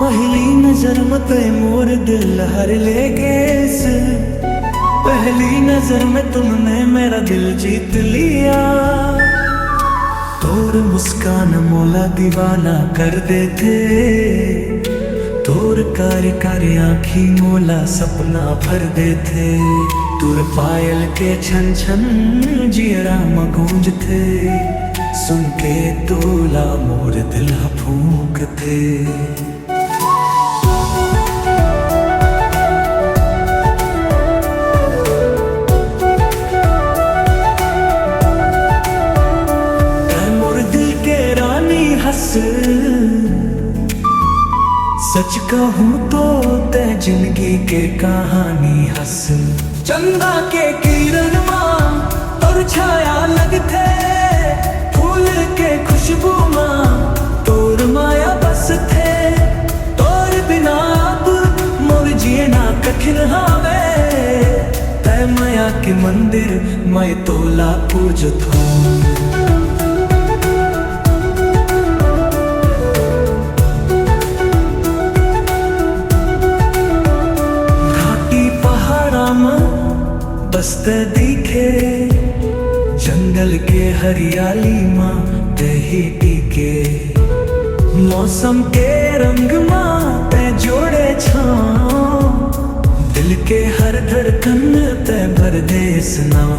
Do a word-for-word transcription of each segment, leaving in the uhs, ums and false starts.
पहली नजर में तय मोर दिल हर ले गेस। पहली नजर में तुमने मेरा दिल जीत लिया। तोर मुस्कान मोला दीवाना कर देथे। तोर कारी कारी आँखी मोला सपना भर देथे। तोर पायल के छन छन जियरा म गूंजथे। सुन के तोला मोर दिल ह फूंकथे। तै मोर दिल के रानी हस। सच कहूँ तो तै जिंदगी के कहानी हस। चंदा के किरण मा तोर छाया लगथे। फूल के खुशबू मा तोर माया बसथे। तोर बिना अब मोर जीना कठिन हावे। तै माया के मंदिर मैं तोला पूजथों। घाटी पहाड़ा में बसते दिखे। जंगल के हरियाली मा तै ही टिके। मौसम के रंग मा तै जोड़े छाँव। दिल के हर धड़कन तै भर देस नाव।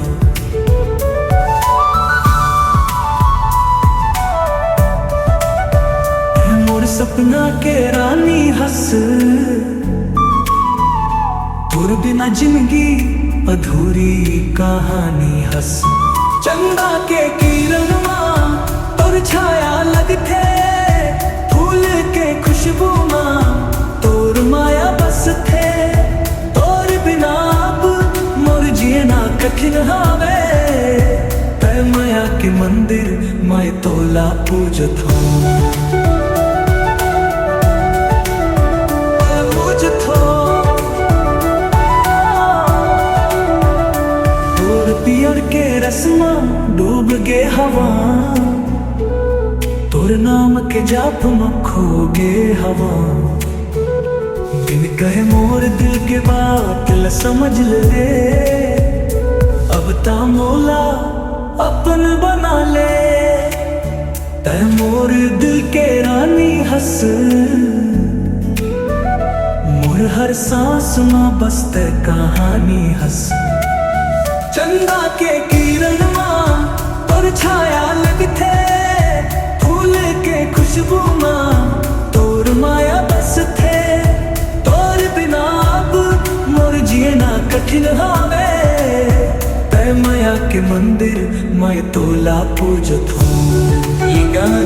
मोर सपना के रानी हस। तोर बिना जिंदगी अधूरी कहानी हस। चंदा के किरण मा तोर छाया लगथे। फूल के खुशबू मा तोर माया बसथे। तोर बिना अब मोर जीना कठिन हावे। तै माया के मंदिर मैं तोला पूजथों। पूजथों। तोर पियर के रस मा डूब गे हवा। तोर नाम के जाप म खो गे हवा। बिन कहे मोर दिल के बात ल समझ ले। अब ता मोला अपन बना ले। तै मोर दिल के रानी हस। मोर हर सांस मा बस तै कहानी हस। चंदा के किरण मा तोर छाया लगथे। फूल के खुशबू मा तोर माया बसथे। तोर बिना अब मोर जीना कठिन हावे। तै माया के मंदिर मैं तोला पूजथों। ये गाना